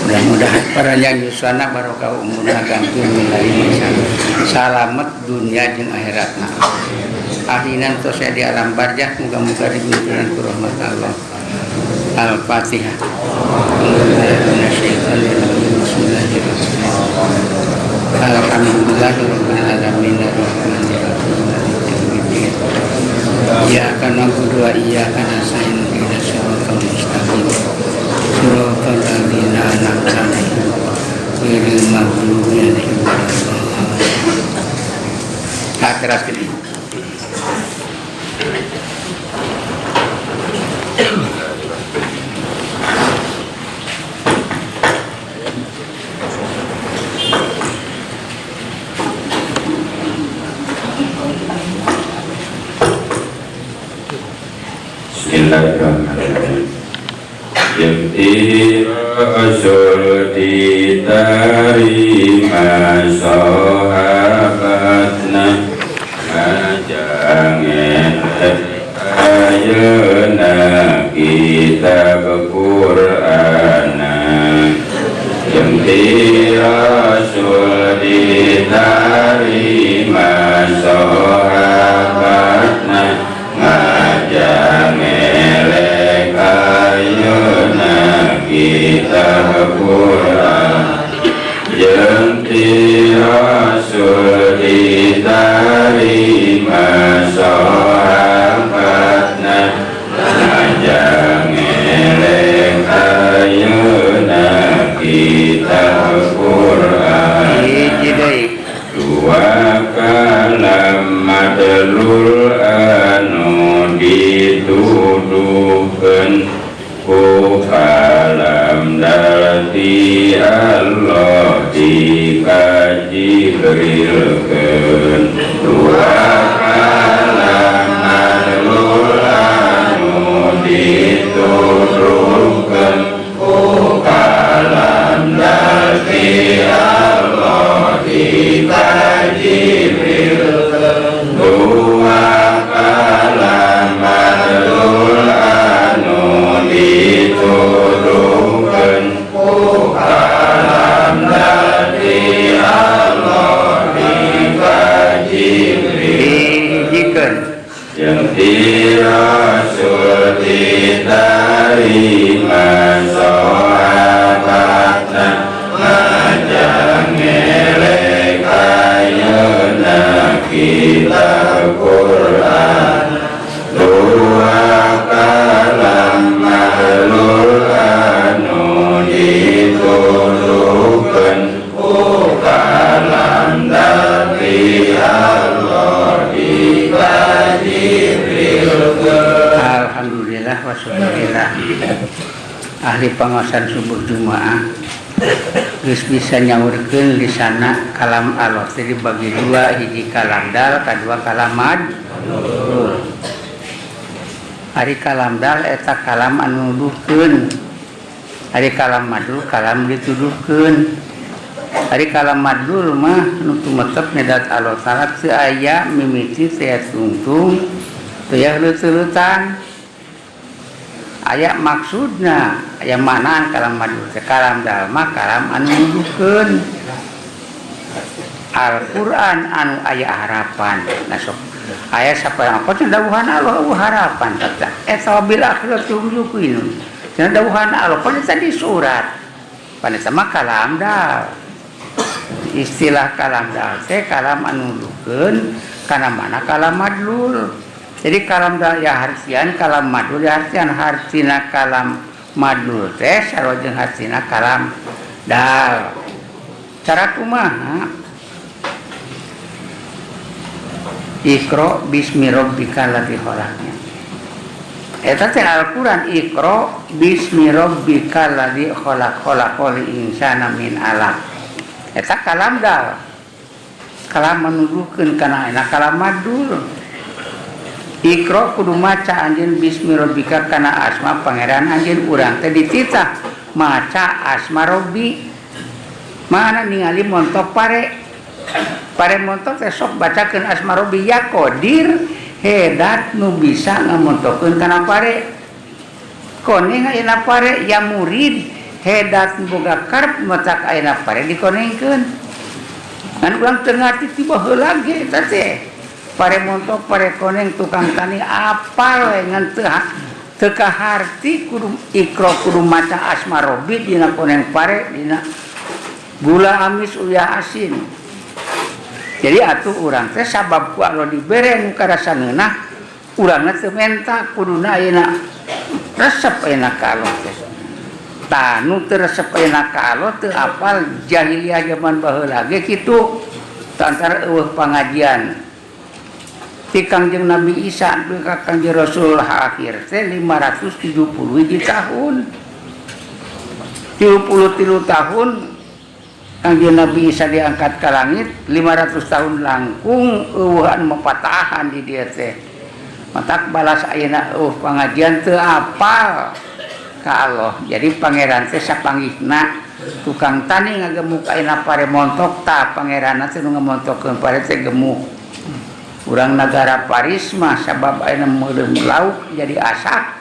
Mudah-mudahan paranjang yuswana barokah umurna gampil milari masa salamet dunia jeung akhiratna. Ahinan tos di alam barjah muga-muga diberikan ku rahmat Allah. Al-Fatihah. Bismillahirrahmanirrahim. Alhamdulillahirabbil alamin arrahmanirrahim maliki yaumiddin. Iyyaka na'budu wa iyyaka nasta'in ihdinas siratal mustaqim. Siratal ladzina an'amta 'alaihim ghairil maghdubi 'alaihim waladdallin. Teraskeun ieu. Bismillahirrahmanirrahim. Yang Rasul diterima sahabatna ngajangen ayeuna kitab Qur'ana. Yang Rasul diterima sahabatna ngajangelek ayeuna kitab Qur'an. Yang Rasul diterima sahabatna ngajangelek ayeuna kitab Qur'an. Hiji deui. Dua kalam madlul anu dituduhkeun ku kalam dati Allah dikajibrilkeun. Dua kalam madlul anu dituduhkeun ku kalam dati Allah dikajibrilkeun. Dua kalam madlul anu dituduhkeun ku kalam dati Allah dikajibrilkeun. Hijikeun. Yang Rasul diterima sahabatna ngajangelek ayeuna kitab Qur'an. Dua kalam madlul anu dituduhkeun ku kalam dati Allah dikajibrilkeun. Alhamdulillah wa syukurillah. Ahli pengawasan subuh Jumaah geus bisa nyaurkeun lisana kalam Allah. Jadi bagi dua, hiji kalam dal, kadua kalam madlul. Ari kalam dal eta kalam anu nuduhkeun. Ari kalam madlul kalam dituduhkeun. Ari kalam madlul mah nu tumetep nyedat Allah Taala teu aya mimiti teu aya tungtung teu aya leuteuleutan. Aya maksudna, aya maknaan kalam madlul teh. Kalam dal mah kalam anu nuduhkeun. Al-Qur'an anu aya harapan. Nah sok aya saparang apa cenah dawuhan Allah eueuh harapan tah. Eta bil akhirati hum yuqinun. Cenah dawuhan Allah pan tadi surat. Pan eta mah kalam dal. Istilah kalam dal teh kalam anu nuduhkeun kana mana kalam madlul. Jadi kalam dal ya hartian kalam madlul ya hartian hartina kalam madlul teh sarua jeung hartina kalam dal. Cara kumaha? Iqra bismi rabbikal ladzi khalaq. Eta teh Al-Qur'an Iqra bismi rabbikal ladzi khalaq khalaqal insana min 'alaq. Eta kalam dal. Kalam menuduhkeun kana enak kalam madlul. Iqra kudu maca anjeun bismi rabbika kana asma pangeran anjeun urang teh dititah maca asma rabbi. Mana ningali montok pare. Pare montok teh sok bacakeun asma rabbi ya qadir hedat nu bisa ngamontokeun kana pare. Kone ayeuna pare ya murid Hedat boga karep matak ayeuna pare dikonengkeun. Ngan urang teu ngarti ti baheula ge eta teh. Pare montok pare koneng tukang tani apal we ngan teu kaharti kudu ikro kudu maca asma robbi dina koneng pare dina gula amis uyah asin. Jadi atuh urang teh sabab ku Allah dibere nu karasa ngeunah urangna teu menta kuduna ayeuna resep ayeuna ka Allah teh. Tah nu teu resep ayeuna ka Allah teu apal jahiliyah zaman baheula ge kitu antara eueuh pangajian. Ti Kangjeng Nabi Isa dugi ka Kangjeng Rasul akhir teh 570 hiji tahun. 33 tahun Kangjeng Nabi Isa diangkat ke langit, 500 tahun langkung eueuh anu mapatahan di dieu teh. Matak balas ayeuna eueuh pangajian teu apal ka Allah. Jadi pangeran teh sapanggihna tukang tani ngagemuk ayeuna pare montok tah pangeranna teh nu ngamontokkeun pare teh gemuk. Urang nagara Paris mah sabab ayeuna meureum lauk jadi asak.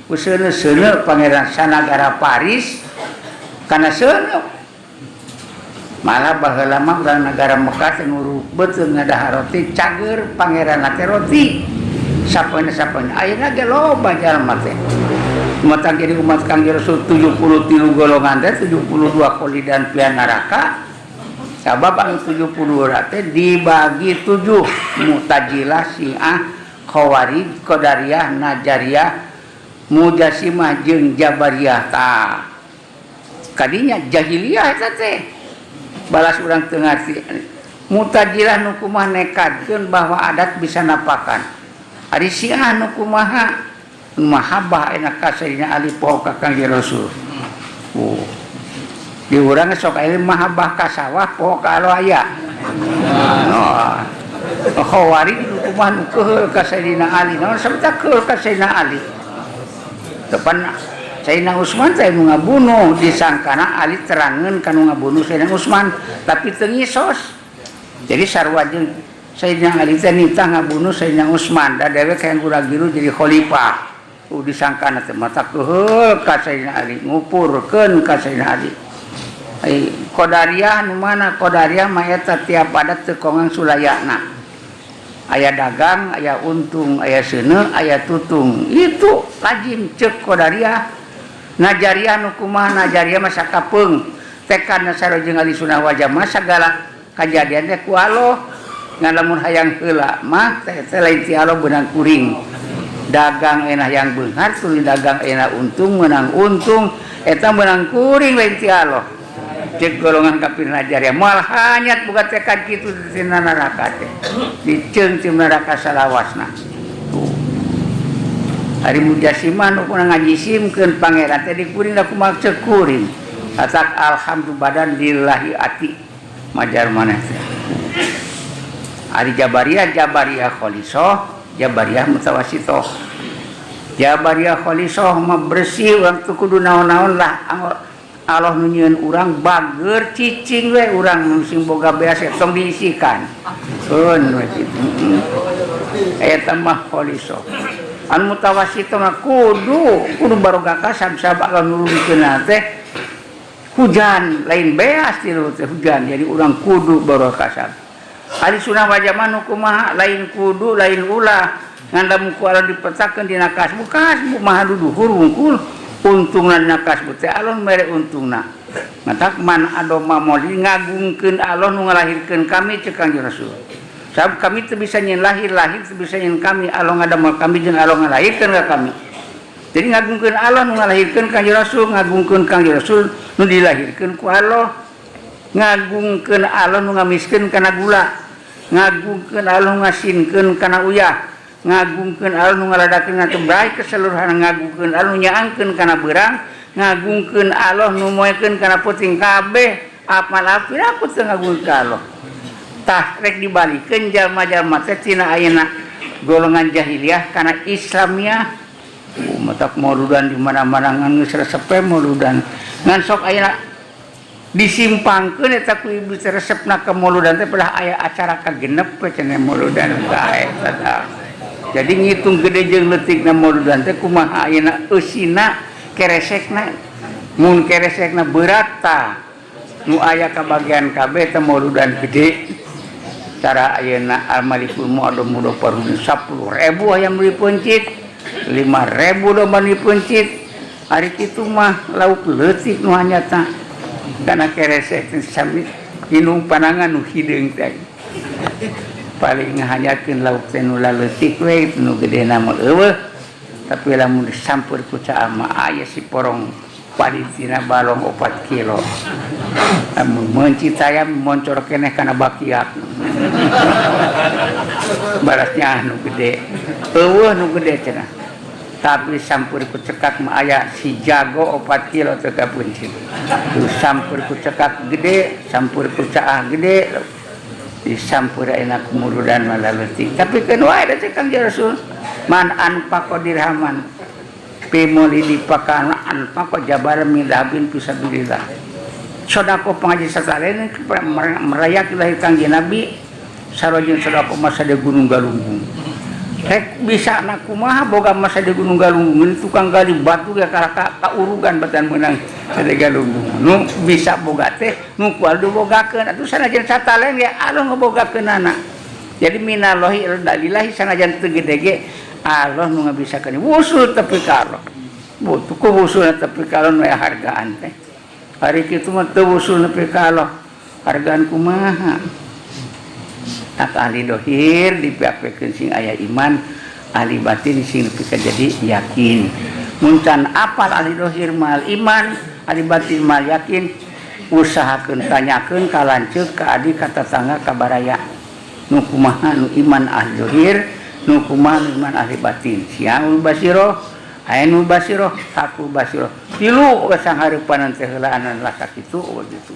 Ku seuneu-seuneu pangeran sanagara Paris kana seuneu. Malah baheula mah urang nagara Mekah teh nguruk beuteung ngadahar roti cager pangeran teh roti. Sapoena-sapoena ayeuna ge loba jalma teh. Umat jadi umat Kangjeng Rasul 73 golongan teh 72 kholidan pian neraka. Sabab anu 72 teh dibagi 7 Mu'tazilah, Syiah, Khawarij, Qadariyah, Najariyah, Mujasimah jeung Jabariyah tah. Kadinya jahiliyah eta teh. Balas urang teu ngarti. Mu'tazilah nu kumaha nekadkeun bahwa adat bisa napakan. Ari Syiah nu kumaha mahabbah enak ka Sayyidina Ali poho ka Kangjeng Rasul. Oh. Di urang sok aya mahabbah ka sawah poho ka alo aya. Oh. Khawarij nu kumaha nu keuheul ka Sayyidina Ali. Naon sabta keuheul ka Sayyidina Ali? Depan Sayyidina Utsman teh nu ngabunuh disangkana Ali terangeun ka nu ngabunuh Sayyidina Utsman tapi teu ngisos. Jadi sarua jeung Sayyidina Ali teh nitah ngabunuh Sayyidina Utsman da dewek hayang gura-giru jadi khalifah. Disangkana teh mata keuheul ka Sayyidina Ali ngupurkeun ka Sayyidina Ali. Ai Qadariyah nu mana Qadariyah mah eta tiap adat teu kongang sulayana. Aya dagang, aya untung, aya seuneu, aya tutung. Itu lazim ceuk Qadariyah. Najariyah nu kumaha Najariyah mah sakapeung. Tekadna sarua jeung ahli sunnah wal jamaah sagala kajadian teh ku Allah. Ngan lamun hayang heula mah teh lain ti Allah beunang kuring. Dagang enak yang beunghar tuluy dagang enak untung meunang untung eta meunang kuring lain ti Allah. Cek golongan kafir Najariyah moal hanyat buka tekad kitu tina neraka teh. Diceung ti neraka salawasna. Tuh. Ari Mujasimah nu kuna ngajisimkeun pangeran teh dikuring da kumaha ceuk kuring. Atak alhamdulillah badan lillahi ati majar maneh teh. Ari Jabariyah Jabariyah khalisah, Jabariyah mutawasitoh. Jabariyah khalisah mah bersih urang teu kudu naon-naon lah. Allah nu nyieun urang bager cicing we urang nu sing boga beas tong diisikan. Keun we kitu. Eta mah khalisah. Anu mutawasitoh mah kudu baroga kasab sabab Allah nurunkeun teh hujan lain beas ti teh hujan jadi urang kudu baroga kasab. Ahli sunnah wal jamaah nu kumaha lain kudu lain ulah ngan lamun ku Allah dipetakeun dina kasbu kasbu maha duduhur wungkul untungna dina kasbu teh Allah mere untungna. Matak man adoma moli ngagungkeun Allah nu ngalahirkeun kami ceuk Kangjeng Rasul. Sabab kami teu bisa nyeun lahir, lahir teu bisa nyeun kami, Allah ngadamel kami jeung Allah ngalahirkeun ka kami. Jadi ngagungkeun Allah nu ngalahirkeun Kangjeng Rasul, ngagungkeun Kangjeng Rasul nu dilahirkeun ku Allah. Ngagungkeun Allah nu ngamiskeun kana gula, ngagungkeun Allah nu ngasinkeun kana uyah, ngagungkeun Allah nu ngaladakeun kana baik keseluruhan, ngagungkeun Allah nu nyaangkeun kana beurang, ngagungkeun Allah nu moekeun kana peuting kabeh apal apil aku teu ngagungkeun ka Allah. Tah rek dibalikeun jalma-jalma teh tina ayeuna golongan jahiliyah kana Islamiyah. Matak moludan di mana-mana ngan geus resep moludan. Ngan sok ayeuna disimpangkeun eta ku ibu teh resepna ka moludan teh pedah aya acara kagenep we cenah moludan tah eta tah. Jadi ngitung gede jeung leutikna moludan teh kumaha ayeuna eusina keresekna. Mun keresekna berat tah nu aya kabagian kabeh teh muludan gede. Cara ayeuna Al-Malikul Mu'adzam Mudofar 10.000 hayam dipeuncit, 5.000 domba dipeuncit. Ari kitu mah lauk leutik nu hanyata. Kana keresek teh sami inung panangan nu hideung teh. Paling ngahanyatkeun lauk teh nu laleutik we nu gedena mah eueuh. Tapi lamun disampeur ku caah mah aya si porong paditina balong 4 kilo. Lamun meuncit ayam moncor keneh kana bakiak. Barasnya nu gede. Eueuh nu gede cenah. Tapi sampeur ku cekak mah aya si jago 4 kilo teu kapuncit. Sampeur ku cekak gede, sampeur ku caah gede. Disampeur ayeuna kumurudan mah laleutik. Tapi keun wae da teh Kangjeng Rasul. Man anfaqa dirhaman fi maulidi fakana anfaqa jabalan min dahabin fi sabilillah. Sedekah pangaji satalen merayakan lahir Kangjeng Nabi sarojeng sedekah masa di Gunung Galunggung. Rek bisa na kumaha boga masa di Gunung Galunggung tukang gali batu ge kalah ka urugan batan meunang sade Galunggung. Nu bisa boga teh nu kual dibogakeun atuh sanajan satalen ge Allah ngebogakeunana. Jadi minallahi dalillahi sanajan teu gede ge Allah nu ngabisakeun wusul tepi ka Allah. Butuh ku wusul tepi ka Allah nu aya hargaan teh. Hari kitu mah teu wusul nepi ka Allah. Hargaan kumaha? Tak ahli dohir dipiapekeun sing aya iman, ahli batin sing nepi ka jadi yakin. Mun can apal ahli dohir mal iman, ahli batin mal yakin, usahakeun tanyakeun ka lanceuk, ka adik, ka tatangga, ka baraya. Nu kumaha nu iman ahli dohir, nu kumaha nu iman ahli batin. Siang basiroh, ainu basiroh, hakul basiroh. Tilu sanghareupanan teh heulaanan lah sakitu gitu.